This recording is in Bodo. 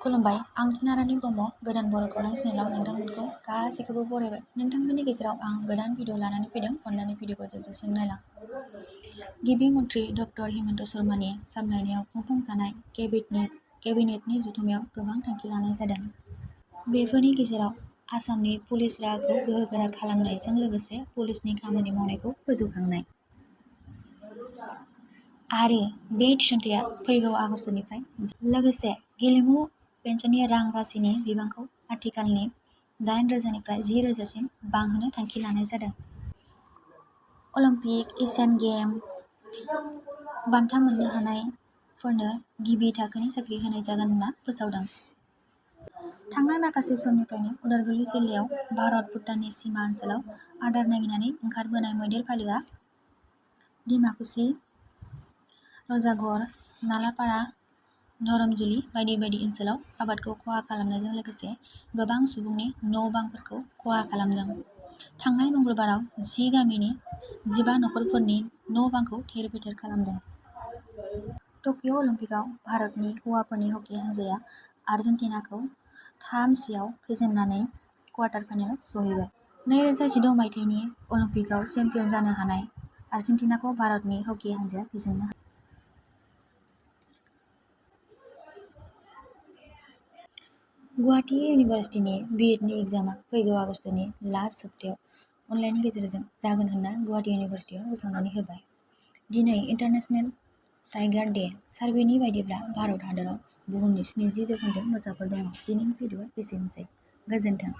खुलुमबाय, आं दिनारानि ब्रह्म। गोदान बर' खौरां चेनेलाव नोंथांमोनखौ गासैखौबो बरायबाय। नोंथांमोननि गेजेराव आं गोदान भिडिअ लानानै फैदों। अन्नानै भिडिअखौ जोबजासिम नायलां। गिबि मन्थ्रि डक्टर हिमन्त शर्मानि सामलायनायाव खुंफुंजानाय केबिनेटनि जथुम्मायाव गोबां थांखि लानाय जादों। बेफोरनि गेजेराव आसामनि पुलिस राहाखौ गोहोगोरा खालामनायजों लोगोसे पुलिसनि खामानि मावनायखौ फोजौखांनाय। आरो बे थिसनथाइया फैगौ आगस्तनिफ्राय लोगोसे गेलेमु पेन्सननि रां राशिनि बिबांखौ आथिखालनि 8,000निफ्राय 10,000सिम बांहोनो थांखि लानाय जादों। अलिम्पिक, एशियान गेम बान्था मोननो हानायफोरनो गिबि थाखोनि साख्रि होनाय जागोन होनना फोसावदों। थांनाय माखासे समनिफ्रायनो उदालगुरि जिल्लायाव भारत-भुटाननि सिमा ओनसोलाव आदार नागिरनानै ओंखारबोनाय मैदेर फालोआ डिमाकुसि, रजागर, नालापारा, धरमजुलि बायदि बायदि ओनसोलाव आबादखौ खहा खालामनायजों लोगोसे गोबां सुबुंनि न'-बांफोरखौ खहा खालामदों। थांनाय मंगलबाराव 10 गामिनि 15 नखरफोरनि न'-बांखौ थेर-बेथेर खालामदों। टकिय' अलिम्पिकआव भारतनि हौवाफोरनि हकी हानजाया आर्जेन्टिनाखौ 3-0 आव फेजेननानै क्वार्टार फाइनालाव सौहैबाय। 2016 मायथाइनि अलिम्पिकआव चेम्पियन जानो हानाय आर्जेन्टिनाखौ भारतनि हकी हानजाया फेजेननो हादों। गुवाहाटी इउनिभार्सिटिनि बिएडनि एग्जामआ फैगौ आगस्तनि लास्ट सप्तायाव अनलाइननि गेजेरजों जागोन होनना गुवाहाटी इउनिभार्सिटिया फोसावनानै होबाय। दिनै इन्टारनेशनेल टाइगार डे सार्भेनि बायदिब्ला भारत हादराव बुहुमनि 70% मोसाफोर दङ। दिनैनि भिडिअ'आ एसेनोसै। गोजोन्थों।